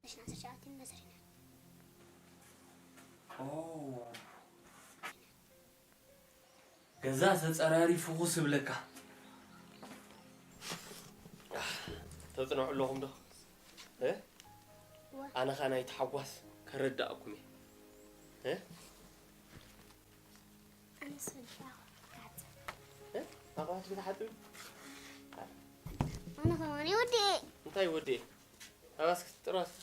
عشان عشرة ساعات المزرعة. ኦ፣ ገዛ ተጸራሪፉ ክስብለካ። ተጽንዑ ኣለኹም ዶ? እ? ዋ። ኣነ ኸኣ ናይ ተሓጓስ ከረዳእኩም እየ። እ? ኣነ ሰንሻ ክሓጽብ። እ? ኣቕባትኪ ትሓጽቢ? ኣነ ከማን ይወድእ። እንታይ ይወድእ? ኣባስክ ጥራስ።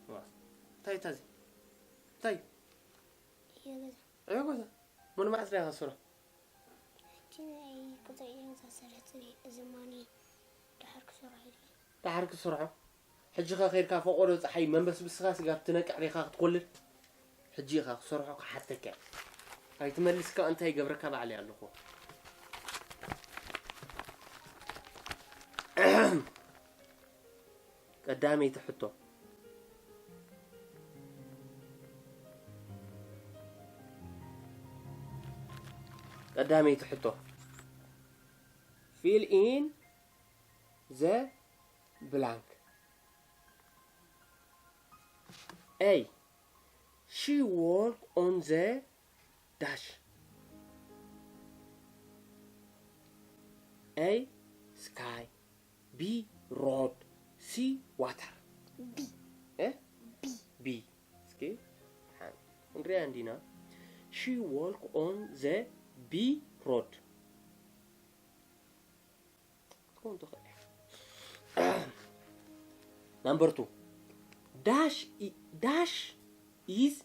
ዋ። እንታይ ታዚ? እንታይ? ይገዛ። ዕዮ ገዛ። ምን ማዕስ ዳይኻ ስራሕ? ሕጂ ናይ ገዛ እየ ዝሰርሕ ጽኒሕ፣ እዚ ማኒ ድሓር ክሰርሖ ኢሉ። ድሓር ክሰርሖ? ሕጂ ኸ ኸይድካ ፈቆዶ ጸሓይ መንበስብስኻ ስጋብ ትነቅዕ ዲኻ ክትኮልል? ሕጂ ኢኻ ክሰርሖ ክሓተካ። ኣይትመልስካ እንታይ ይገብረካ ባዕለይ ኣለኹ። ቀዳመይቲ ሕቶ። ቀዳመይቲ ሕቶ። Fill in the blank. A. She work on the dash. A. Sky. B. Road. C. Water. B. Eh? B. B. እስኪ ሓ-፣ ክንሪኣ እንዲና። She walk on the B road. ትኸውን ትኽእል እያ። Number two. Dash i-, Dash is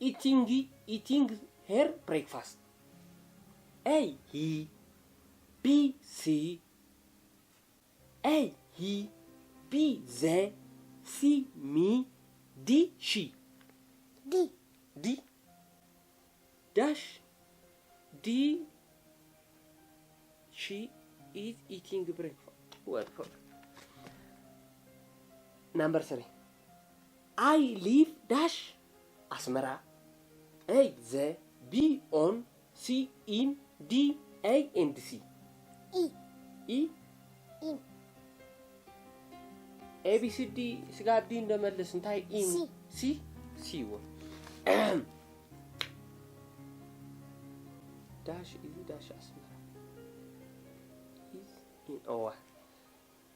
eating, eating her breakfast. A. He. B. She. A. He. B. They. C. Me. D. She. D. D. Dash. D. She is eating breakfast. What for? Number three. I live dash Asmara. A. The. B. On. C. In. D. A and C. E. E? In. A B C D ስጋብ ዲ እንደመልስ እንታይ ኢን? C. C? C ይዎ። ዳሽ ኢዚ ዳሽ ኣስመራ። Is in. ኦዋ።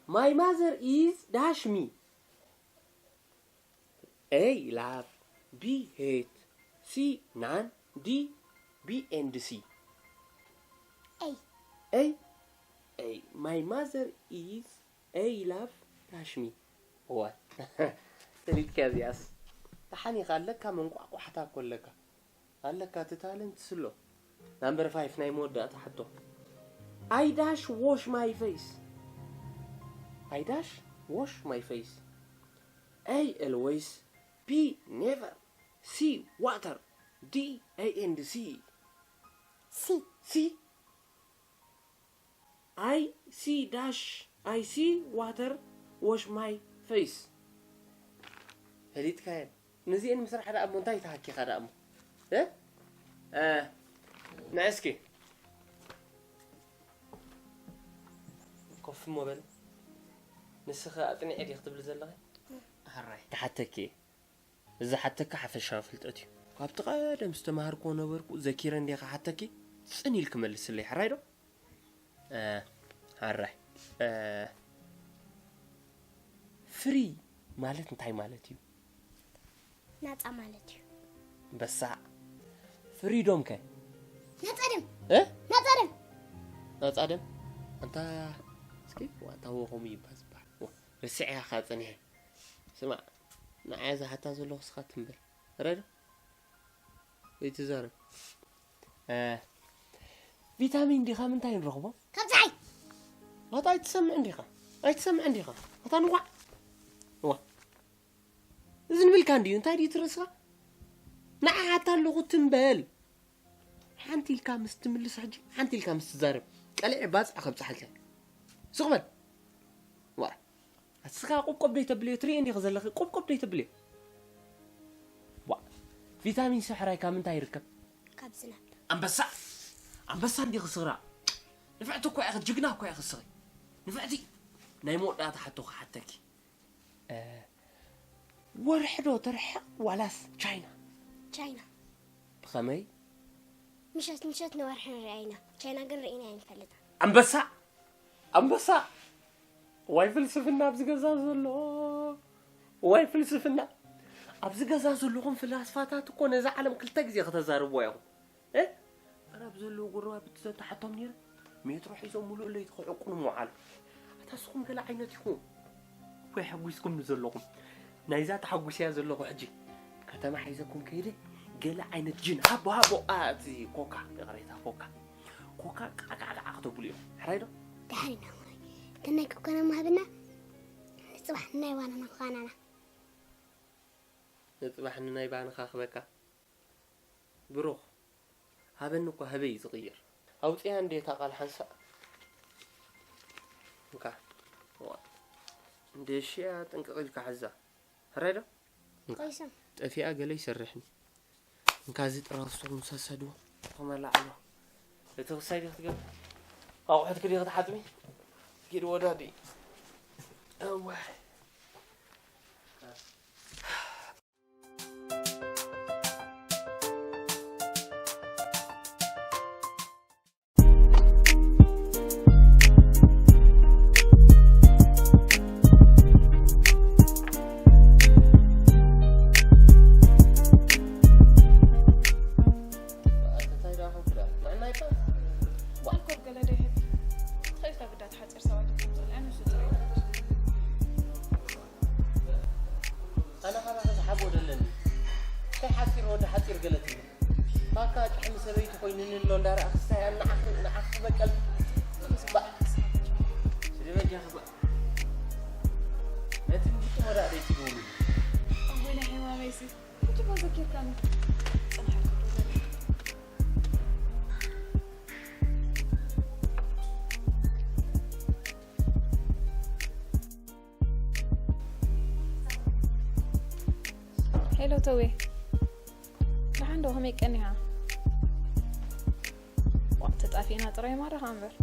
My mother is dash me. A. Love. B. Hate. C. None. D. B and C. A. A. A. My mother is A. Love dash me. እዋ። ተሪድካ እዚኣስ። ደሓን ኢኻ ኣለካ መንቋቋሕታ እኮ ኣለካ። ኣለካ እቲ ታለንት ስሎ። ናምበር ፋይፍ ናይ መወዳእታ ሕቶ። I dash wash my face. I dash wash my face. A. Always. B. Never. C. Water. D. A and C. C. C. I see dash. I see water. Wash my face. ፈሊጥካየን። ነዚአን ምስራሕ ደኣ እሞ እንታይ ተሃኪኻ ደኣ እሞ? እ? እ፣ ንዕ እስኪ። ኮፍ እሞ በል። ንስኺ ኣጽኒዐ ድየ ክትብሊ ዘለኺ? ሕራይ ክሓተኪ እየ። እዚ ሓተካ ሓፈሻዊ ፍልጠት እዩ። ካብቲ ቀደም ዝተማሃርክዎ ነበርኩ ዘኪረ እንዴ ክሓተኪ ጽን ኢልኪ መልስለይ፣ ሕራይ ዶ? እ፣ ሕራይ። እ፣ ፍሪ ማለት እንታይ ማለት እዩ? ናፃ ማለት እዩ። በሳዕ። ፍሪዶም ከ? ናፃ ደም እ? ናፃ ደም ናፃ ደም? ኣንታ እስኪ ዋታዎ ከምኡ ይባል ዝበሃል። ዋ፣ ርስዕያ ካ ጽኒሐ። ስማዕ፣ ንዓያ ዝሓታ ዘለኹ ስኻ ትንበል። ረዶ? ይትዛረብ። እ፣ ቪታሚን ዲ ካብ ምንታይ ንረኽቦ? ካብ ፀሓይ ዋታ ኣይትሰምዕን ዲኻ? ኣይትሰምዕን ዲኻ? ዋታ ንኳዕ። ዋ። እዚ ንብልካ እንድዩ፣ እንታይ ድዩ ትርእስኻ? ንዓ ሓታ ኣለኹ ትንበል። ሓንቲ ኢልካ ምስ ትምልስ ሕጂ፣ ሓንቲ ኢልካ ምስ ትዛረብ። ቀልዒ ባጽዕ ከብጽሓልካ። ስቕ በል። ዋ። እስኻ ቁብቁብ ደይ ተብልዮ፣ ትርእየ እንዲኺ ዘለኺ፣ ቁብቁብ ደይ ተብልዮ። ዋ። ቪታሚን ሲ ሕራይ ካብ ምንታይ ይርከብ? ካብ ዝናብ ኣንበሳ። ኣንበሳ እንዲኺ ስኽራ። ንፍዕቲ እኮ ኢኺ፣ ጅግና እኮ ኢኺ ስኺ። ንፍዕቲ። ናይ መወዳእታ ሕቶ ክሓተኪ። እ፣ ወርሒ ዶ ትርሕቕ ዋላስ ቻይና? ቻይና ብኸመይ? ምሸት ምሸት ንወርሒ ንሪኣ ኢና። ቻይና ግን ርኢና ኣይንፈልጥ። ኣንበሳ! ኣንበሳ! ዋይ ፍልስፍና ኣብዚ ገዛ ዘሎ! ዋይ ፍልስፍና! ኣብዚ ገዛ ዘለኹም ፍላስፋታት እኮ ነዛ ዓለም ክልተ ግዜ ከተዛርብዋ ኢኹም። እ? ኣረ ኣብ ዘለዉ ጎረባብቲ ዘተሓቶም ነይረ። ሜትሮ ሒዞም ሙሉእ ለይቲ ክዕቁኑ ምውዓሉ። ኣታ ንስኹም ገለ ዓይነት ኢኹም። ወይ ሓጒስኩም ዘለኹም። ናይዛ ተሓጒሰያ ዘለኹ ሕጂ። ከተማ ሒዘኩም ከይደ ገለ ዓይነት ጅን ሃቦ ሃቦ፣ ኣ፣ እቲ ኮካ፣ ይቕሬታ፣ ኮካ። ኮካ ቃቃቃቃ ክተብሉ እዮም። ሕራይ ዶ? ድሓን ኢና እሞ። እተን ናይ ኮኮና ምሃብና ንፅባሕ ናይ ዋናና ክኾናና። ንፅባሕ ንናይ ባንኻ ክበካ። ብሩኽ፣ ሃበኒ እኮ ሃበይ እዩ ዝቕይር። ኣውፅያ እንዴ እታ ቃል ሓንሳእ። እንካ። ዋ። እንዴ ሽያ ጥንቅቕ ኢልካ ሓዛ። ሕራይ ዶ? እንካ። ቆይሶም። ጠፊኣ ገለ ይሰርሕኒ። እንካ እዚ ጥራስቶ ምሰሰድዎ። ተመላዕሎ። እቲ ክሳይ ዲኺ ትገብሪ? ኣቑሑትኪ ዲኺ ትሓጽቢ? ኪድ ወዳዲ። እዋይ። ኣልኮል ገለ ዶ ይህብ? ትኽእል ካብ ግዳት ሓፂር ሰባቱ ከም ዝልዐ ንሱ ጥራይ ይፈልጥ። ኣነ ካባኺ ዝሓብኦ ደለኒ። እንታይ ሓፂር ወዲ ሓፂር ገለ ትብል? ባካ ጭሕሚ ሰበይቲ ኮይኑኒ ኣሎ እንዳረኣኺ ክሳይ ንዓኺ ንዓኺ ክበቀል። ባእ። ስዲ በጃኺ ባእ። ነቲ እንድቂ ወዳእ ደይ ትብሉ። ኣቦይ ናይ ሕማመይሲ። ሕጂ እኮ ዘኪርካኒ። ጽንሓት እኮ ዘለ። ሄሎ ተዌ፣ ደሓን ዶ? ከመይ ቀኒኻ? ዋ፣ ተጣፊእና ጥራይ ማረኻ እምበር።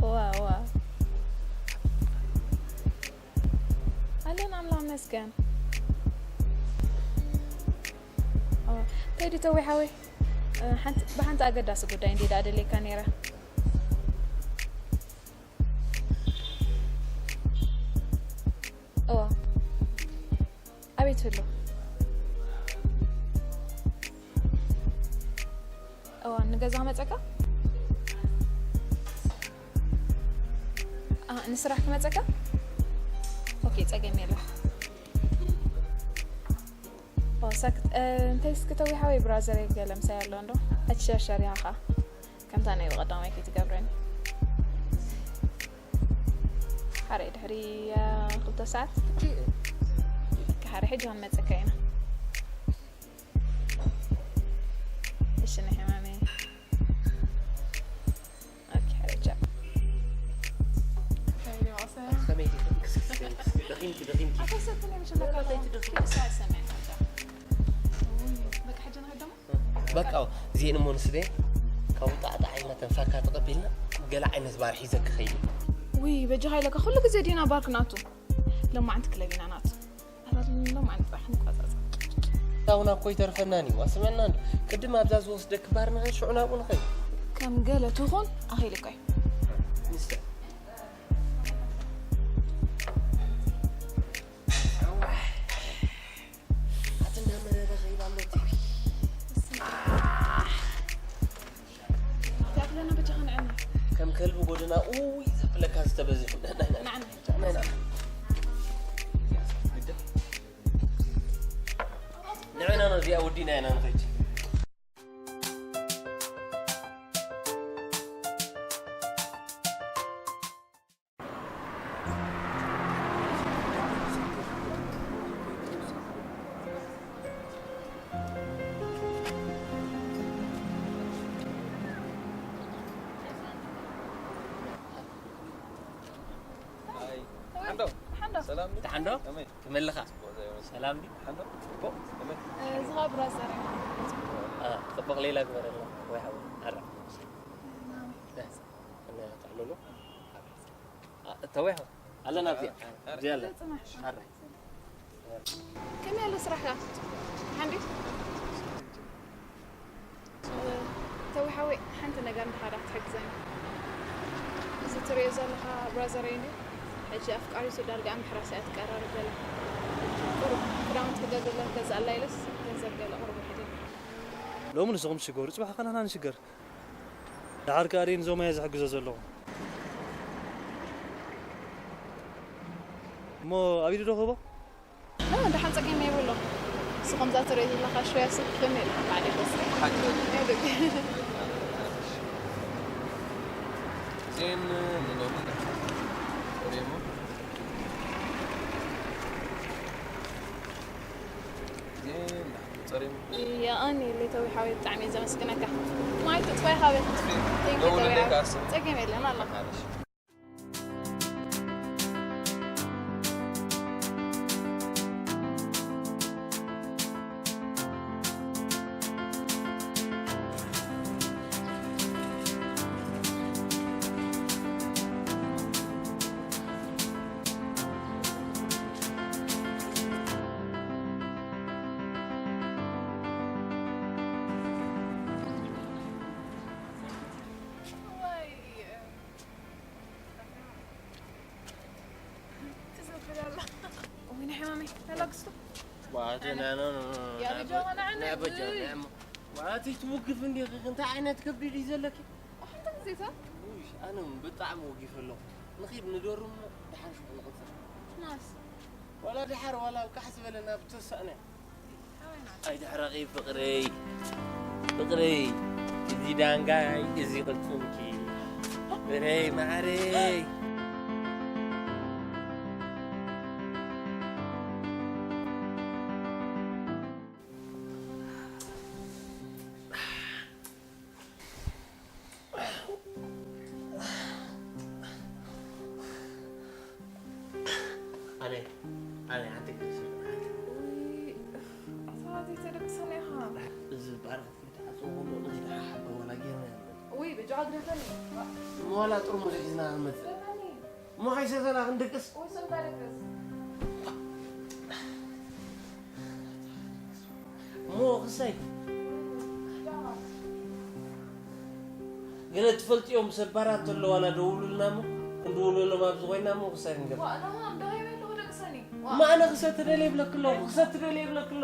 ዋ፣ ዋ። ኣለን ኣምላኽ ይመስገን። ኦ፣ እንታይ ድዩ ተዌ ሓወይ? እ፣ ሓንቲ፣ ብሓንቲ ኣገዳሲ ጉዳይ እንድየ ደኣ ደልየካ ነይረ። እዋ፣ ኣበይ ትህሉ? እዋ፣ ንገዛ ክመጸካ? ኣ፣ ንስራሕ ክመጸካ? ኦኬ፣ ጸገም የለን። ኦ፣ ሳክት፣ እ፣ እንታይ እስኪ ተዊ ሓወይ ብራዘረይ ገለ ምሳይ ኣሎ እንዶ? ኣይትሸርሸር ኢኻ ኸኣ። ከምታ ናይ ብቐዳማይ ከይትገብረኒ። ሓረ ድሕሪ፣ እ፣ ክልተ ሰዓት። ሕጂ፣ በቃ ሓረ ሕጂ ክንመጸካ ኢና። እሺ፣ ናይ ሕማመይ። ኦኬ፣ ሓረ ቻው። ከመይ ዲኺ? ክስክስ፣ ክስክስ፣ ደኺምኪ፣ ደኺምኪ። በቃ፣ እዚኤን እሞ ንስደን ካብ ጣዕጣዕ ኢልና ተንፋካ ተቐቢልና ገለ ዓይነት ባር ሒዘ ክኸይድ። ውይ በጃኻ ኢለካ ኩሉ ግዜ ዲና ባር ክናቱ። ሎማዓንቲ ክለብ ኢና ናቱ። ኣታ ሎማዓንቲ ጥራሕ ንቋጻጸ። ታውና እኮ ይተርፈናን እዩ ኣስመና እንዶ ቅድም ኣብዛ ዝወስደክ ባር ንኸ ሽዑ ናብኡ ንኸይ ከም ገለ ትኹን ኣኺልካ እዩ። ንስተ ኣትንዳ መረረ ኸይባ ኣሎ ያብለና በጃኻ ንዕና ከም ከልቢ ጎደና ኡይ ዘብለካ ዝተበዚሑ ንዕና ንዕና ነዚኣ ወዲና ኢና ንኸይድ ሓንዶ ሰላም ተሓንዶ ከመልኻ ሰላም ዲ ሓንዶ ጽቡቅ ከመይ እዚ ኸዓ ብራዘር እዩ። ጽቡቅ ሌላ ግበረላ ወይ ሓወይ ኣራ ጥዕለሉ ተወይሖ ኣለና ኣብዚኣ ኣብዚኣ ኣላ ጽናሕ ኣራ ከመይ ኣሎ ስራሕካ ሓንዲ ተዊሓወይ ሓንቲ ነገር እንድኻ ዳ ክትሕግዘኒ እዚ ትሪኦ ዘለኻ ብራዘረይ እንዲ ሕጂ ኣፍቃሪቱ ዳርጋ ኣብ ምሕራስ እያ ትቀራረብ ዘላ ቁሩብ ክዳውንቲ ክገዝእላ ክገዝኣላ ኢለስ ገንዘብ ገለ ቁሩብ ውሕድ እዩ ሎሚ ንስኹም ትሽገሩ ፅባሕ ከ ንሕና ንሽገር ደሓር ከኣ ደይ ንዞማየ ዝሕግዞ ዘለኹ እሞ ኣብ ኢዱ ዶ ክህቦ ኖ ደሓን ጸገም የብሎ ንስኹም እዛ ትርኢ ዘለኻ ሽወያ ስብ ክኒ ኢልኩም ባዕለይ ክወስድ ሓቂ በል። እዚአን ንሎሚ ደሓን ጸሪሞ እዚአን ደሓን ጸሪሞ የቐንየለይ ተዊሓወይ ብጣዕሚ እየ ዘመስግነካ ማይ ትጥፋይ ሃበ ደውልለይ ከኣስብ ጸገም የለን ኣለኻ ኣቲ ትውግፍ እንዲኺ እንታይ ዓይነት ከብዲ ድዩ ዘለኪ ኣነ ብጣዕሚ ወጊፈ ኣለኹ ንኺድ ንደሩ እሞ ደሓር ሽዑ ንቕፅል ዋላ ደሓር ዋላ ኣብ ቃሕ ዝበለ ናብ ተሳእነ ኣይትሕረቒ ፍቕረይ ፍቕረይ እዚ ዳንጋይ እዚ ቅልፅምኪ ፍቕረይ ማዓረይ ኣነ ኣነ ሓንቲ ግዜ ኣታ ዘይተደቅሰኒ ኢኻ እዚ ባርክ ኣጽውዕሉ ንኺድ ሓሓቦ ዋላ ጌርና ውይ በጃኻ ግደፈኒ ዋላ ጥርሙዝ ሒዝና ንመጽእ ግደፈኒ እሞ ከይሰተና ክንድቅስ ውይ ሰምታ ደቅስ እሞ ክሳይ ገለ ትፈልጥዮም ሰባራት ኣለዋና ደውሉልና እሞ ክንድውለሎም ኣብዚ ኮይና እሞ ክሳይ ክንገባ ዋእ ናሃ እንዳሃይበ ኣለኹ ደቅሰኒ ማእነ ክሰቲ ደልየ ይብለክሎ ክሰቲ ደልየ ይብለክሎ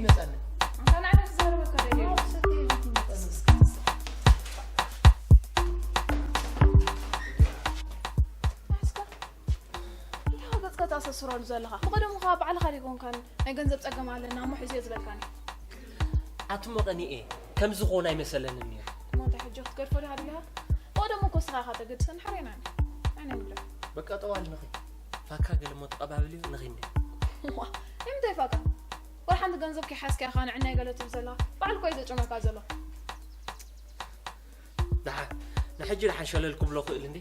ይመጻኒ። ኣንታ ንዓይ ክዛረበካ ደልየ። እንታይ ገጽካ ተኣሰስረሉ ዘለኻ? ብቐደሙ ኸኣ ባዕልኻ ዲኮንካን ናይ ገንዘብ ጸገም ኣለና እሞ ሒዝዮ ዝበልካኒ? ኣቲ ሞቐኒኤ፣ ከምዚ ክኾን ኣይመሰለንን ነይሩ። እሞ እንታይ ሕጂ ክትገድፎ ዲኻ ደሊኻ? ብቐደሙ እኮ ንስኻ ኢኻ ተገድሰኒ፣ ሓሬና ኣነ። ኣነ ንብለ። በቃ ጠዋል ንኺ። ፋካ ገለ እሞ ተቐባብልዮ ንኺ እንደ። ዋ፣ ንምንታይ ፋካ? ወላ ሓንቲ ገንዘብ ከይሓዝካ ኢኻ ንዕናይ ገለ ትብል ዘለኻ። ባዕሉ እኮ እዩ ዘጨመካ ዘሎ። ደሓን፣ ንሕጂ ደሓን ሸለል ክብሎ ክእል እንዴ?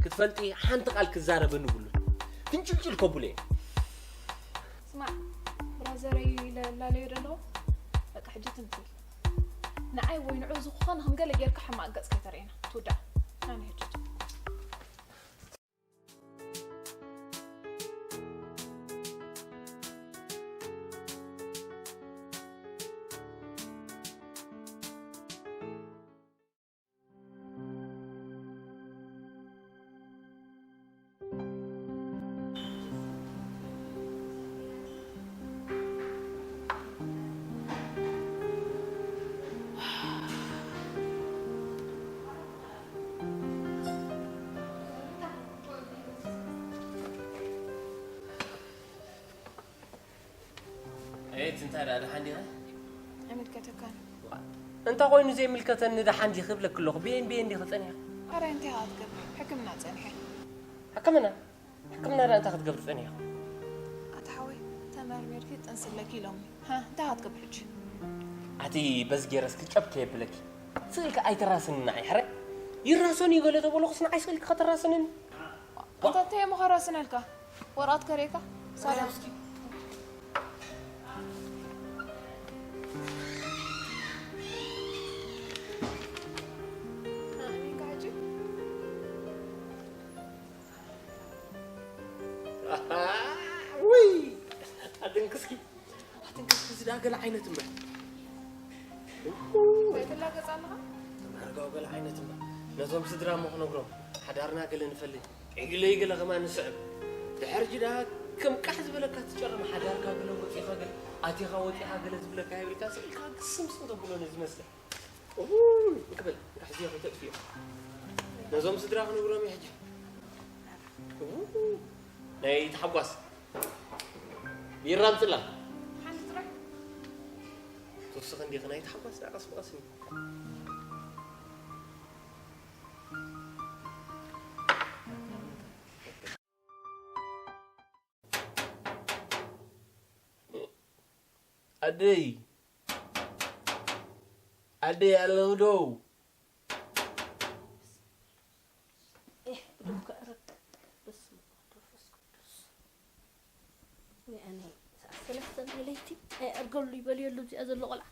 ክትፈልጢ ሓንቲ ቃል ክዛረበኒ ብሉን። ፍንጭልጭል ከብሎ እየ። ስማዕ፣ ብራዘረይ ኢለ ላለዮ ደለኹ። በቃ ሕጂ ትንትል። ንዓይ ወይ ንዑ ዝኾነ ከም ገለ ጌርካ ሕማቕ ገጽ ከይተርእየና። ትውዳእ። ኣነ ሕጂ። ኣየት እንታይ ደኣ ደሓን ዲኻ? ኣይምልከተካን። እንተ ኾይኑ ዘይምልከተኒ ደሓን ዲኺ እብለኪ ኣለኹ። ብኤን ብኤን ዲኺ ጸኒሕኪ? ኣረ እንታይ ኢኻ ትገብር? ሕክምና ጸኒሐ። ሕክምና? ሕክምና ደኣ እንታይ ክትገብሪ ጸኒሕኪ? ኣታ ሓወይ፣ ተመርሚርኪ ጥንሲ ኣለኪ ኢሎምኒ። ሃ፣ እንታይ ኢኻ ትገብር ሕጂ? ኣቲ በዚ ገይረ እስኪ ጨብ ከየብለኪ። ስእልኪ ኣይተራስኒ ንዓይ ሕረ። ይራሰኑ እዩ ገለ ተበልኹስ ንዓይ ስእልኪ ከተራስንኒ? ኣንታ እንታይ እሞ ከራስነልካ? ወረቐት ከርእየካ? ሳላ እስኪ። ኣሚንካ ሕጂ? ውይ! ኣድንክስኪ። ኣትንክስክስ ደኣ ገለ ዓይነት እምበር። ዘይትላገጽ ኣለኻ? ተማርጋው ገለ ዓይነት እምበር። ነቶም ስድራ እሞ ክነግሮም፣ ሓዳርና ገለ ንፈሊ። ዕግለይ ገለ ከማን ንስዕብ። ድሕር ጂ ደኣ ከም ቃሕ ዝበለካ ትጨረም ሓዳርካ ገለ ወጺኻ ገለ፣ ኣቲኻ ወጺኻ ገለ ዝብለካ የብልካ፣ ስኢልካ ግስምስም ተብሎ ነዚ መስተ። ኡይ፣ እንክብል፣ እንካ ሕዝዮ ከይተጥፍዮ። ነዞም ስድራ ክነግሮም እየ ሕጂ። ኡይ፣ ናይ ተሓጓስ። ቢራ ኣምፅላ። ሓንቲ ጥራይ። ትውስኽ እንዲኺ ናይ ተሓጓስ ደኣ ቀስ ብቐስ እዩ። ኣደይ፣ ኣደይ ኣለዉ ዶ? ኤህ፣ ብድም ከዕርፍ። በስመ ኣብ ወወልድ ወመንፈስ ቅዱስ። ወይ ኣነ፣ ሰዓት ሰለስተ ናይ ለይቲ፣ ኣይ ኣርገሉ ይበልዮ ኣሎ እዚኣ ዘሎ ቆልዓ።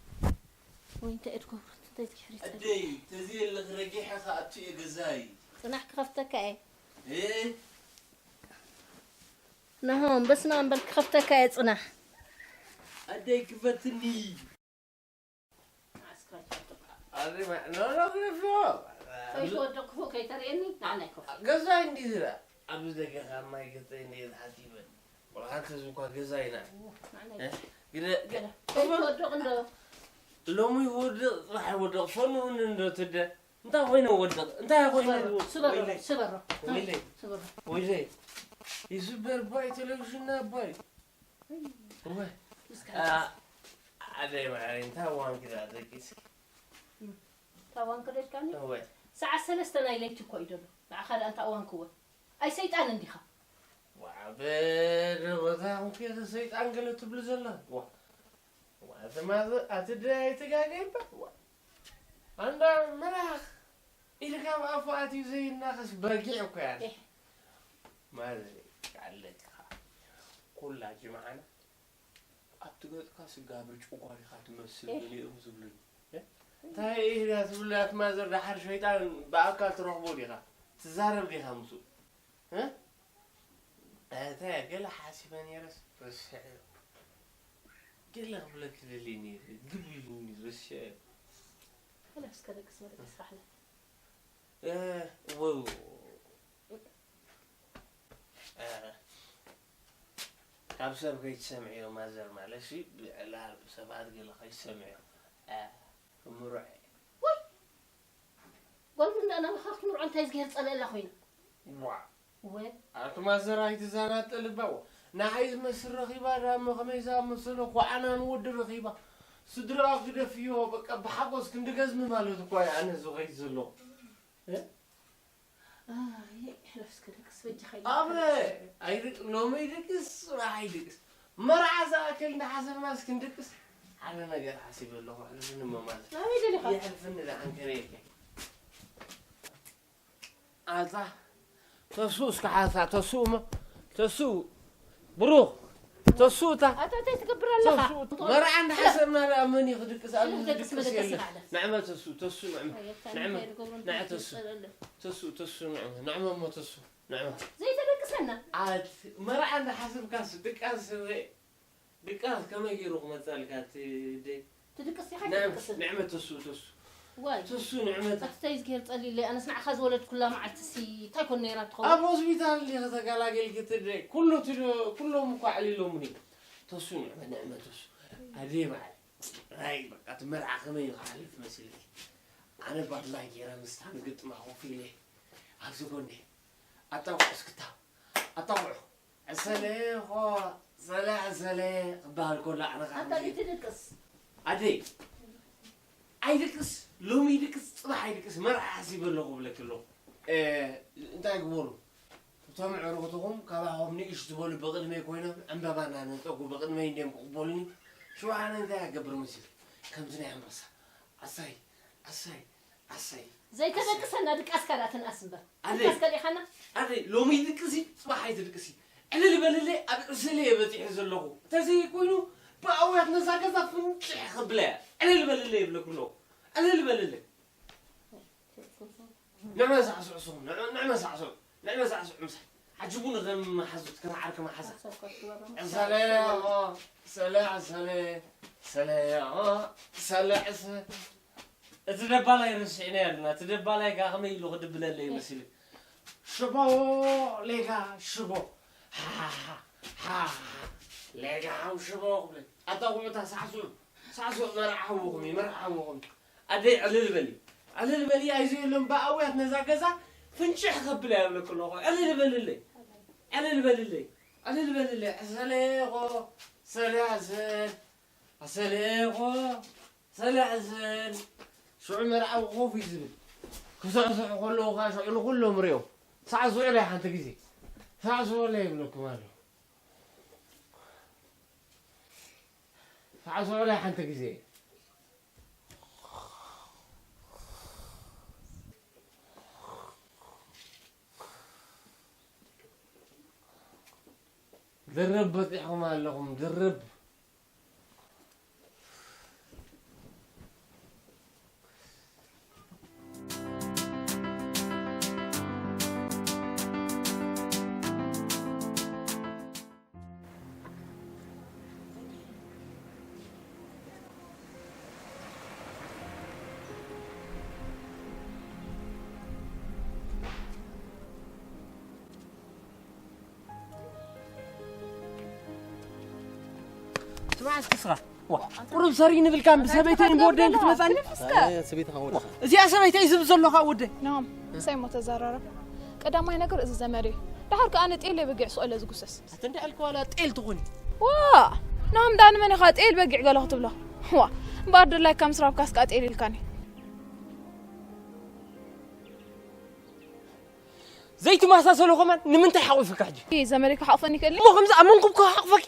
ወይ እንታይ እየ ትገብሩ? እንታይ ትሕሪ ትጸልዩ? ኣደይ፣ ተዝየለኺ ረጊሐ ክኣቱ እየ ገዛይ። ጽናሕ ክኸፍተካ እየ። ኤ? ናሆም፣ በስመ ኣብ በል ክኸፍተካ እየ ጽናሕ። ኣደይ ክፈትኒ። ኣስክራይ ትወድቕ። ኣደይ ማ-፣ ኖ፣ ኖ፣ ግደፍዮ። ከይትወድቕ ክፉእ ከይተርእየኒ፣ ንዓና ኣይከፍእ። ገዛይ እንዲ ዝራ። ኣብዚ ደገ ካብ ማይ ገጸይ እንዲ ዝሓት ይበል። ቆልዓ ተዝኳ ገዛይና። ንዓና እ? ኣይከፍእ። ግደ-፣ ገለ። ከይትወድቕ እንዶ። ሎሚ ይወድቕ፣ ጽባሕ ይወድቕ፣ ፈንውኒ እንዶ ትደ። እንታይ ኮይነ ወድቕ? እንታይ ኮይነ? ስበሮ፣ ወይለይ። ስበሮ። ወይለይ። ስበሮ። ወይለይ። ይስበር ባይ ቴሌቪዥን ባይ። ወይ። እስከ አ-፣ ኣደይ ማዕረይ፣ እንታይ ዋንኪ ደኣ ደቂስኪ? እንታይ ዋንኪ ደልካኒ? ወይ። ሰዓት ሰለስተ ናይ ለይቲ እኮ እዩ ዘሎ። ንዓኻ ደኣ እንታይ ዋንኪ ወ-? ኣይ ሰይጣን እንዲኻ። ዋ፣ በደ ቦታ ኹንኪ ሰይጣን ገለ ትብሉ ዘላ። ዋ። ዋ፣ እዚ ማዘ-፣ ኣቲ ደይ ኣይትጋገይ እባ። ዋ። ኣንዳ መልኣኽ ኢልካ ኣብ ኣፉ ኣትዩ ዘይናኸስ በጊዕ እኮ እያ። ኤህ። ማዘ ኣለካ። ኩላ ጅምዓና ኣብቲ ገጽካ ስጋ ብርጭቆ ዲኻ ትመስል ኤህ። ነይሮም ዝብሉኒ። እ? እንታይ ኢልካ ትብሉ ኣቲ ማዘር፣ ደሓር ሸይጣን ብኣካል ትረኽቦ ዲኻ? ትዛረብ ዲኻ ምስኡ? እ? ኣታ ገለ ሓሲበ ነይረስ ረሲዐዮ። ገለ ክብለኪ ደልየ ነይረ፣ ግብ ኢሉኒ ረሲዐዮ። ገለ እስከ ደቅስ መደቀስ ራሕለ። እ፣ ወ-፣ እ፣ ኣብ ሰብ ከይትሰምዕዮ ማዘር ማለት ሲ ብዕላል ሰባት ገለ ከይትሰምዕዮ። እ፣ ክምሩዕ እየ። ወይ! ጓል እንዳና ምኻር ክምርዖ እንታይ ዝገይር ጸለላ ኮይና? ዋ! ወ ኣቲ ማዘር ኣይትዘናጠልባ። ንዓይ ዝመስል ረኺባ ዳሞ ከመይ ዝኣመሰለ ኳዕናን ወዲ ረኺባ። ስድራኣ ግደፍዮ፣ በቃ ብሓጎስ ክንዲ ገዝሚ ማለት እኳ እየ ኣነ ዝኸይድ ዘለኹ። እ? ኣይ፣ ሕለፍ እስከ ድቅስ በጃኻ ኢለ ኣበ፣ ኣይድቅ-፣ ሎሚ ይድቅስ፣ ጽባሕ ኣይድቅስ። መርዓ ዝኣክል እንዳሓሰብናስ ክንድቅስ። ሓደ ነገር ሓሲበ ኣለኹ፣ ሕልፍኒ እሞ ማለት። ኣበይ ደሊኻ? የሕልፍኒ ደኣ እንከ ነይርከ። ኣታ፣ ተሱ እስከ ሓሳ፣ ተሱ እሞ፣ ተሱ፣ ብሩኽ፣ ተሱ እታ። ኣታ እንታይ ትገብር ኣለኻ? ተሱ፣ መርዓ እንዳሓሰብና ደኣ መን እዩ ክድቅስ? ኣብ ዝድቅስ መደቀሲ የለን። ባዕለ። ንዕመ ተሱ፣ ተሱ ንዕመ። ኣየታ፣ ንዕመ፣ እንታይ ዝገብሩ ንዐ እንታይ ተሱ። ዝጸለለ? ተሱ፣ ተሱ ንዕመ። ንዕመ እሞ ተሱ፣ ንዕመ። ዘይተደቅሰና። ኣት፣ መርዓ እንዳሓሰብካስ ድቃስ፣ ድቃስ ከመይ ገይሩ ክመጻልካ እቲ ደይ? ትድቅስ ዲኻ ንዕመ፣ ኣይትድቅስን? ንዕመ ተሱ፣ ተሱ። ዋይ። ተሱ ንዕመ ተ- ኣስተይ ዝገይር ጸሊለይ፣ ኣነስ ንዓኻ ዝወለድኩላ መዓልቲ ሲ እንታይ ኮን ነይራ ትኸውን? ኣብ ሆስፒታል እንዲኺ ተገላገልኪ ትደይ? ኩሉ ትዶ-፣ ኩሎም እኮ ኣዕሊሎምኒ። ተሱ ንዕመ፣ ንዕመ ተሱ። ኣደይ በዓል። ኣይ በቃ እቲ መርዓ ከመይ እዩ ክሓልፍ መሲልኪ? ኣነ ባድላይ ገይረ ምስታ ንግጥማ ኮፍ ኢለ ኣብዚ ጎኒ ኣጣውዖ እስክታ ኣጣውዖ። ዕሰለ ኾ፣ ሰለ ዕሰለ ክበሃል ከሎ ኣነ ኣታ ኸዓ ዘይትድቅስ? ኣደይ፣ ኣይድቅስ፣ ሎሚ ይድቅስ፣ ጽባሕ ኣይድቅስ፣ መርዓ ሓሲበ ኣለኹ እብለኪ ኣለኹ። እ፣ እንታይ ግበሩ? እቶም ኣዕሩኽትኹም ካባኹም ንእሽ ዝበሉ ብቕድመይ ኮይኖም ዕምበባ እናነጸጉ ብቕድመይ እንድዮም ክቕበሉኒ። ሽውዓነ እንታይ ኣገብር መሲሉ? ከምዚ ናይ ኣንበሳ። ኣሳይ፣ ኣሳይ፣ ኣሳይ። ዘይተደቅሰና ድቃስካ ደኣ ትንኣስ እምበር። ኣደይ። ድቃስካ ዲኻና? ኣደይ፣ ሎሚ ይድቅሲ፣ ጽባሕ ኣይትድቅሲ። ዕልል በልለይ፣ ኣብ ዕስለ እየ በጺሐ ዘለኹ። እንተዘይኮይኑ፣ ብኣውያት ነዛ ገዛ ፍንጭሕ ከብላ እያ። ዕልል በልለይ ይብለኩ ኣለኹ። ዕልል በልለይ። ንዕመ ሳዕስዑ ስኹም፣ ንዕ-፣ ንዕመ ሳዕስዑ፣ ንዕመ ሳዕስዑ ምሳይ። ዓጅቡኒ ከም መሓዙት፣ ከም ዓርከ መሓዛ። ሳዕስዑ ከትበሎም። ዕሰለ፣ ኦ፣ ሰለ፣ ዕሰለ፣ ሰለ፣ ኦ፣ ሰለ፣ ዕሰ-፣ እቲ ደባላይ ረሲዕናዮ ኣለና። እቲ ደባላይ ከኣ ከመይ ኢሉ ክድብለለይ መሲሉ። ሽቦ፣ ሌጋ፣ ሽቦ። ሓሓሓ፣ ሓሓሓ። ሌጋ፣ ሓው ሽቦ ክብለኒ። ኣታ ቁዑታ ሳዕስዑ፣ ሳዕስዑ፣ መርዓ ሓውኹም እዩ፣ መርዓ ሓውኹም እዩ። ኣደይ ዕልል በሊ፣ ዕልል በሊ፣ ኣይዞ የለን ብኣውያት ነዛ ገዛ ፍንጭሕ ከብላ እያ ይብለኪ ኣለኹ። ዕልል በልለይ፣ ዕልል በልለይ፣ ዕልል በልለይ። ዕሰለ እኾ፣ ሰለ ዕሰል፣ ዕሰለ እኾ፣ ሰለ ዕሰል። ሽዑ መርዓዊ ኮፍ እዩ ዝብል። ክስዕስዑ ከለዉ ኸዓ ሽዑ ንኹሎም ሪኦም። ሳዕስዑለይ ሓንቲ ግዜ፣ ሳዕስዑለይ ይብለኩም ኣለኹ። ሳዕስዑለይ ሓንቲ ግዜ። ድርብ በጺሕኩም ኣለኹም፣ ድርብ። ስማዕ እስኪ ስኻ። ዋ፣ ቁሩብ ሰሪ ንብልካ ብሰበይተይን ብወደይን ክትመጻኒ? ኣይ፣ ሰበይትኻ ወድኻ። እዚኣ ሰበይተይ ዝብል ዘሎኻ ወደይ። ናም፣ ምሳይ እሞ ተዘራረብ። ቀዳማይ ነገር እዚ ዘመድ እዩ። ደሓር ከኣ ኣነ ጤል በጊዕ ስቕ ኢለ ዝጉሰስ። ኣቲ እንድዒ ኣልኪ ዋላ ጤል ትኹኒ። ዋ! ናም ደኣ ንመን ኢኻ ጤል በጊዕ ገለ ክትብሎ? ዋ! እምበኣር ድላይካ ምስ ረኽብካስ ከኣ ጤል ኢልካኒ። ዘይትመሳሰሉ ከማን ንምንታይ ሓቑፍካ ሕጂ? እይ፣ ዘመደይ ክሓቑፈኒ ይኽእል እዩ? እሞ ከምዚ ኣብ መንኩብ ክሓቑፈኪ?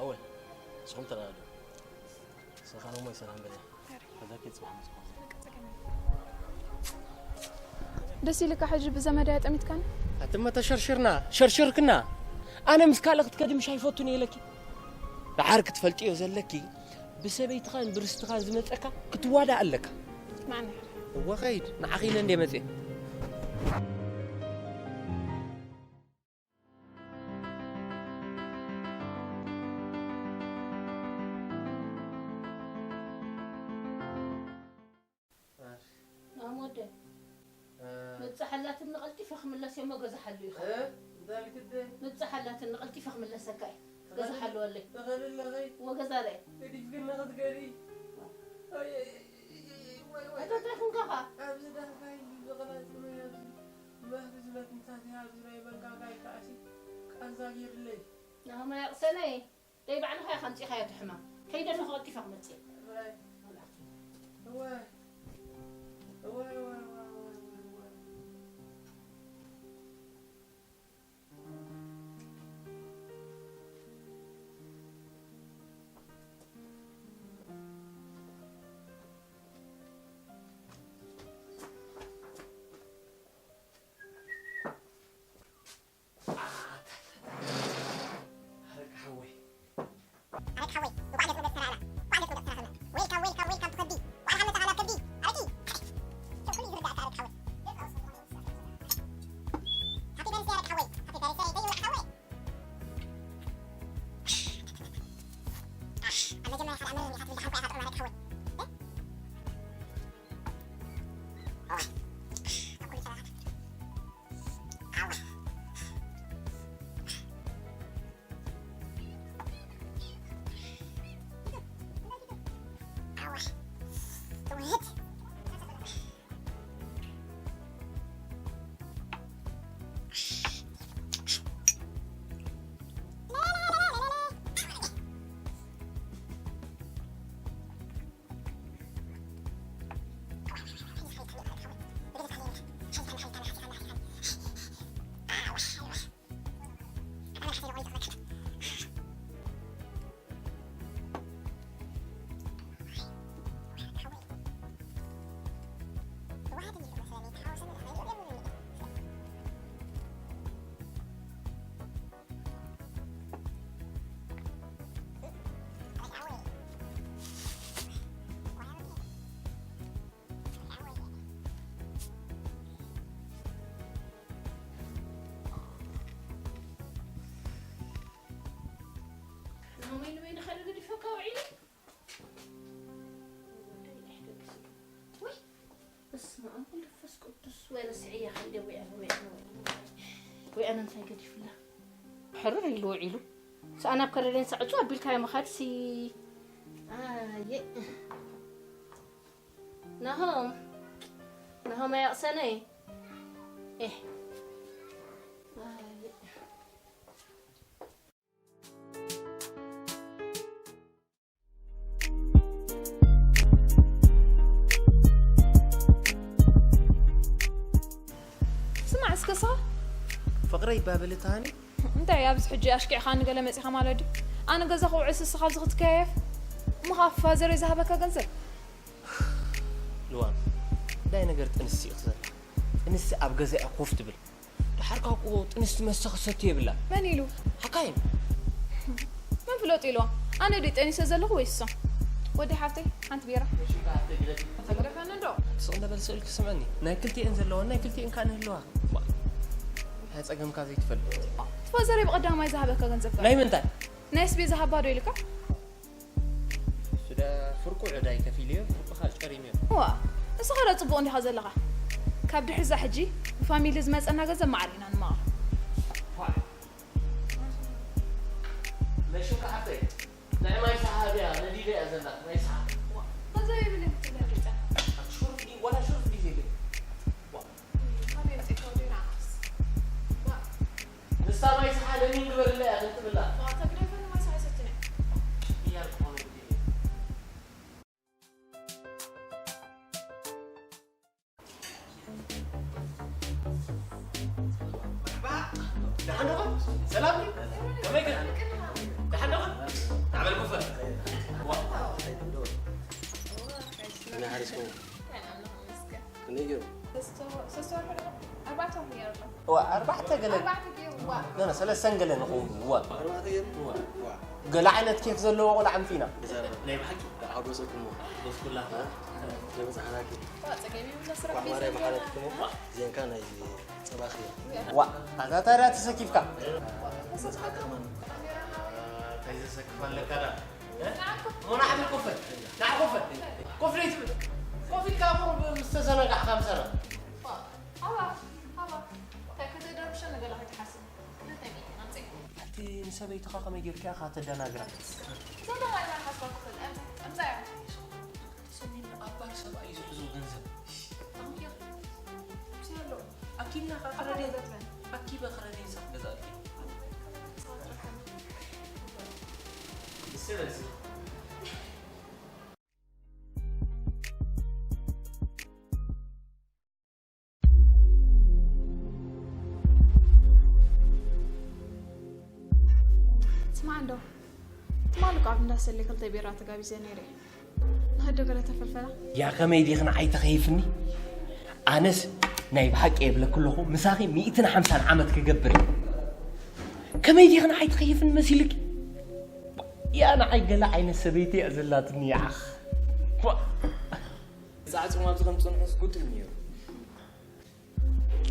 ኣወል፣ ንስኹም ተረዳድኡ። ሰኻን እሞ ይሰላም በለ። ከዛ ኬት ጽባሕ መጽእ። ደስ ኢልካ ሕጂ ብዘመደይ ኣጠሚትካኒ? ኣትመ ተሸርሽርና፣ ሸርሽርክና። ኣነ ምስ ካልእ ክትከዲ ምሽ ኣይፈቱን እየ ኢለኪ። ደሓር ክትፈልጥዮ ዘለኪ፣ ብሰበይትኻን ብርስትኻን ዝመጸካ ክትዋዳእ ኣለካ። ማዕነ። እወ ኸይድ፣ ንዓኺ ኢለ እንደ መጽእ። ናም ወደ። እ። ምብጻሕ ኣላትኒ ቀልጢፈ ክምለስ እየ እሞ ገዛ ሓሉ ኢኻ። እ? እንታይ ኢልክደ? ምብጻሕ ኣላትኒ ቀልጢፈ ክምለሰካ እየ። ገዛ ሓለወለይ። እኸድ ኣለኸይ። እዎ ገዛ ርአ። ገዲፍክኒ ክትከዲ። ኣይ፣ ኣይ፣ ኣይ፣ ኣይ፣ ዋይ፣ ዋይ። ኣታ እንታይ ኹንካ ኸ? ኣብዚ ዳህሳይ ዝቕላጽ መያዝ ማህሪ ዝመት ምሳት ኣብዚ ናይ መንጋጋ ይከኣሲ ቃንዛ ገይሩለይ። ናሆማ የቕሰነይ። ደይ ባዕልኻ ኢኻ ኣምጺኻዮ እቲ ሕማም። ከይደ ኣለኹ ቀልጢፈ ክመጽእ እየ። ራይ። እዋይ። እዋይ፣ እዋይ፣ እዋይ። ኣረቂ ሓወይ። ኣረቂ ሓወይ፣ እንቋዕ ገጽ መገጽ ተራእና። እንቋዕ ገጽ መገጽ ተራኸብና። ዌልካም፣ ዌልካም፣ ዌልካም ቱ ከብዲ። እንቋዕ ደሓን መጻኻ ናብ ከብዲ። ኣረቂ። ሰብ ኩሉ እዩ ዝርዳእካ ኣረቂ ሓወይ። ሃፒ በርዝደይ ኣረቂ ሓወይ። ሃፒ በርዝደይ ደይ ወርቂ ሓወይ። ኣብ መጀመርያ ካልኣ መርር ኢኻ ትብል፣ ሓንኳ ኢኻ ጥዑም ኣረቂ ሓወይ። እ? እዋ። ካብ ኩሉ ጸባኻ። ኣዋ። ንመይ ንመይ ንኸደ ገዲፈካ ውዒለ? ወይ፣ በስመ ኣብ ወወልድ ወመንፈስ ቅዱስ፣ ወይ ረስዕያ፣ ከይደ ወይ ኣነ፣ ወይ ኣነ፣ ወይ ኣነ እንታይ ገዲፉላ? ሕርር ኢሉ ውዒሉ። ሰኣን ኣብ ከረደን ሰዕጹ ኣቢልካዮ ምኻድሲ። ኣየ። ናሆም፣ ናሆም ኣየቕሰነይ። ኤህ። ኣየ። ስማዕ እስከ ስኻ። ፍቕረይ ባበለታኒ። እንታይ ኣብዚ ሕጂ ኣሽኪዕኻኒ ገለ መጺኻ ማለት ድዩ? ኣነ ገዛ ክውዕስ እስኻ ኣብዚ ክትከየፍ? እሞ ኸኣ ፋዘረይ ዝሃበካ ገንዘብ? ልዋም፣ እንታይ ነገር ጥንሲ ኢኺ ዘላ? ጥንሲ ኣብ ገዛኣ ኮፍ ትብል። ደሓር ካብኡ ጥንስቲ መስተ ክሰቲ የብላ። መን ኢሉ? ሓካይም። መን ፍለጡ ኢልዋ? ኣነ ድዩ ጠኒሰ ዘለኹ ወይስ እሶም? ወዲ ሓፍተይ፣ ሓንቲ ቢራ። ተግደፈኒ እንዶ። ስቕ እንደ በል ስእልኪ ስምዕኒ። ናይ ክልቲኤን ዘለዋ፣ ናይ ክልቲኤን ከኣ ንህልዋ። ባ፣ እንታይ ጸገምካ ዘይትፈልጥ? ትፈዘረይ ብቐዳማይ ዝሃበካ ገንዘብ ከ? ናይ ምንታይ? ናይ ኣስቤዛ ሃባ ዶ ኢልካ? እሱ ዳ ፍርቁ ዕዳይ ከፊለዮ፣ ፍርቁ ኻል ጨሪመዮ። እዋ፣ ንስኻ ዶ ጽቡቕ እንዲኻ ዘለኻ? ካብ ድሕሪ እዛ ሕጂ ብፋሚሊ ዝመጸና ገንዘብ ማዕረ ኢና ንማቐሎ። ዋ። ነሹ ከዓተይ፣ ናይ ማይ ሰሓቢያ ነዲደ እያ ዘላ፣ ማይ ሰሓ። ዋ፣ ገንዘብ የብለይ ክትብል ርጫ። ኣቲ ሹሩፍ ዲ-፣ ዋላ ሹሩፍ ዲ ዘይብል። ዋ። ካበይ ኣምጺእካዮ ዲና ኣናስ? ዋ። ንሳ ማይ ሰሓ ለሚን ግበርላ እያ፣ ክንጥብላ። ዋ፣ ተግደፈኒ ማይ ሰሓ ይሰትነ። እያ ዝኾነ ግዲ። መርሓባ። ደሓን ዶ? ሰላም ድዩ? ከመይ ግን? ደሓን ዶ? ናዕበል ኮፈ። ዋ። ከመይ ሓሪስኩም? ከመይ ገይሩ? ሰስተ ወርሒ ዶ? ኣርባዕተ ወርሒ ገይሩ ኣሎ። ዋ፣ ኣርባዕተ ገለ። ኣርባዕተ ገይሩ፣ ዋ። ኖ፣ ኖ፣ ሰለስተን ገለ ንኸውን፣ ዋ። ኣርባዕተ ገይሩ? ዋ። ዋ። ገለ ዓይነት ኬፍ ዘለዎ ቆልዓ ኣምጺእና። ናይ ብሓቂ? ሓጎሰኩም። ሓጎስኩላ። እ? ናይ በጻሕናኪ። ዋ፣ ጸገም የብሉን፣ ስራሕ ዋ፣ ማርያም ሒዘ ሓለፍኩም። ዜንካ ናይ ጸባኺ። ዋ፣ ኣታ ታዲያ ተሰኪፍካ? ዋ፣ ተሰኪፍካ። እንታይ ዘሰክፍ ኣለካ ዳ? እ? ንዓ ኮፍ። እሞ ንዓ ኮፍ በል። ንዓ ኮፍ በል። ኮፍ ለይትብል። ኮፍ ኢልካ እኮ ምስ ተዘናጋዕካ ምሰና። ዋ፣ ሃባ፣ ሃባ። እንታይ ከተደርብሸ ነገላ ከይትሓስብ። ክልተ ሚእቲ ኣምፀይ። ኣቲ ንሳ ሰበይትኻ ከመይ ጌርካ ኢኻ ተደናግራ? እዛ ደቓ ኢና ሓስባ ክኽእል። ኣምፃ፣ ኣምፃ እያ። ሰሚን ኣባር ሰብኣይ ዝሕዞ ገንዘብ። ኣምኪያ። ኣምሲ ኣሎ። ኣኪብና ኸዓ ኣታ ክረደይ። ገዛ ትበል። ኣኪበ ክረደይ ሰብ ገዛእልኪ። ኣታ ገዛ ትበል። ስማዕ እንዶ ትማሊ እኮ ኣብ እንዳሰሌ ክልተ ቢራ ተጋቢዘ ነይረ። ንኸዶ ገለ ተፈልፈላ። ያ ከመይ ዲኺ ንዓይ ተኸይፍኒ? ኣነስ ናይ ብሓቂ የብለኪ ኣለኹ፣ ምሳኺ ሚእትን ሓምሳን ዓመት ክገብር እየ። ከመይ ዲኺ ንዓይ ተኸይፍኒ መሲልኪ? ያ ንዓይ ገለ ዓይነት ሰበይቲ እያ ዘላትኒ ይዓኽ። ዋ! ዛዕጽም ኣብዚ ከም ዝጸንሑስ ጉድል ነይሩ።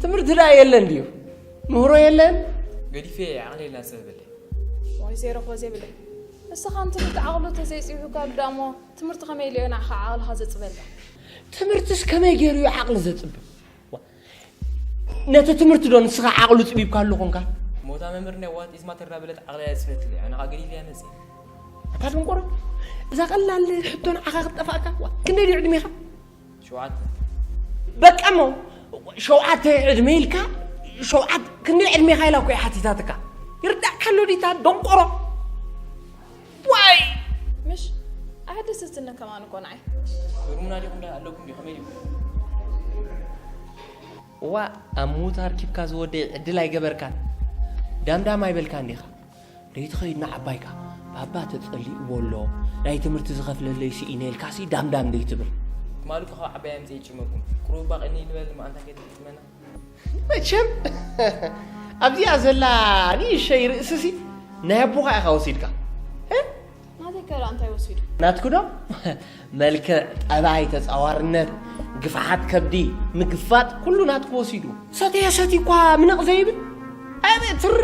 ትምህርቲ ደኣ የለን ድዩ? ምህሮ የለን? ገዲፈ ዓቕሊ የልና ዝጸበበለይ። ወይ ዘይረኽቦ ዘይብለይ። ንስኻ ንትምህርቲ ዓቕሉ ተዘይጽቢብካ ዳሞ ትምህርቲ ከመይ ኢሉ እዩ ንዓኻ ዓቕልኻ ዘጽበልካ? ትምህርትስ ከመይ ገይሩ እዩ ዓቕሊ ዘጽብብ? ዋ፣ ነቲ ትምህርቲ ዶ ንስኻ ዓቕሉ ጽቢብካ ኣሎ ኾንካ? ሞታ መምህር ናይ ዋት ኢዝ ማተር እናበለት ዓቕሊ እያ ዝፈትል እያ። ንኻ ገዲፈ እያ መጽእ። ኣታ ደንቆሮ፣ እዛ ቀላል ሕቶ ንዓኻ ክትጠፋእካ? ዋ፣ ክንደይ ድዩ ዕድሜኻ? ሸውዓተ። በቃ እሞ ሸውዓተ ዕድመ ኢልካ ሸውዓት ክንደይ ዕድሜኻ ኢላ እኮ እያ ሓቲታትካ። ይርዳእካ ኣሎ ዲታ ደንቆሮ። ዋይ! ምሽ ኣሕድስ እትነ ከማን እኮ ንዓይ። ሩሙና ዲኹም ዳ ኣለኩም ዲ ከመይ ዲኹም? እዋ ኣብ ምዉት ኣርኪብካ ዝወደይ ዕድል ኣይገበርካን። ዳምዳም ኣይበልካን ዲኻ? ደይትኸይድ ንዓባይካ ባባ ተጸሊእዎ ኣሎ፣ ናይ ትምህርቲ ዝኸፍለለይ ስኢነ ኢልካሲ ዳምዳም ደይትብል። ትማሊ እኮ ካብ ዓባይ ኣምፅእ ይጭመኩም። ቁሩብ ባቕ እኒ ንበል መኣንታ ከይትጥመና። መቸም ኣብዚኣ ዘላ ንእሸይ ርእስሲ ናይ ኣቦኻ ኢኻ ወሲድካ። እ? ናተይ ከላ እንታይ ወሲዱ? ናትኩ ዶ? መልክዕ፣ ጠባይ፣ ተጻዋርነት፣ ግፍሓት ከብዲ፣ ምግፋጥ ኩሉ ናትኩ ወሲዱ። ሰተየ ሰቲ እኳ ምነቕ ዘይብል ኣበ ትሪ።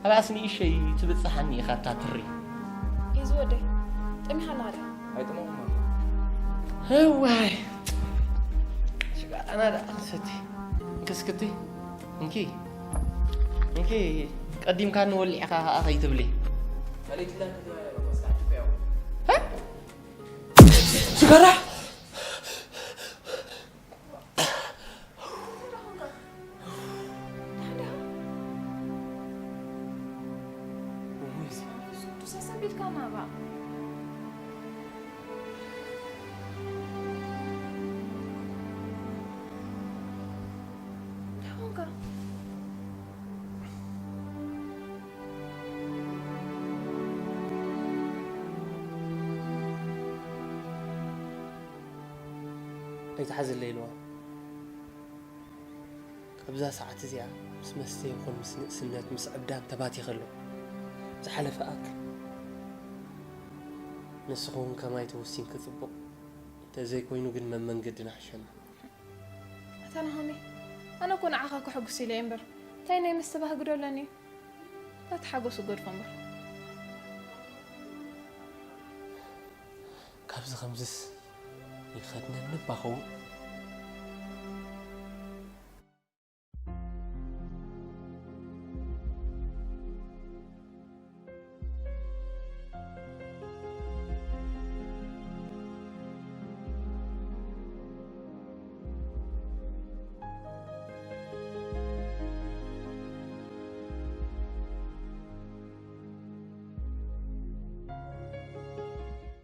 ኣብኣስ ንእሸይ ትብጽሓኒ ኢኻ እታ ትሪ። ኢዚ ወደይ ጠሚኻና ደ ኣይጥመኹም ኣሎ። እዋይ ሽጋራና ደኣ ሰቲ እንክስክቲ እንኪ እንኪ ቀዲምካ ንወሊዕኻ ከዓ ከይትብሊ። ካልእ ጅላ እንተተባሂለ በቃ ስራሕ ጭቆ ያው። ሽጋራ ሰንቢድካ ናባ እንታይ ኾንካ? ኣይትሓዝለይ ኢልዋ። ኣብዛ ሰዓት እዚኣ ምስ መስተ ይኹን ምስ ንእስነት ምስ ዕብዳን ተባቲኸ ኣለኹ። ዝሓለፈ ኣክ ንስኹም ከማይ ተወሲንኪ ጽቡቕ፣ እንተዘይኮይኑ ግን መመንገድና ሕሸና። ኣታ ናሆሚ ኣነ እኮ ንዓኻ ከሐጉስ ኢለ እየ እምበር እንታይ ናይ መስተ ባህጊ ዶ ኣለኒ እዩ? ናቲ ሓጎስ እገድፎ እምበር። ካብዚ ከምዝስ ይኸድነኒ እባ ኸውን።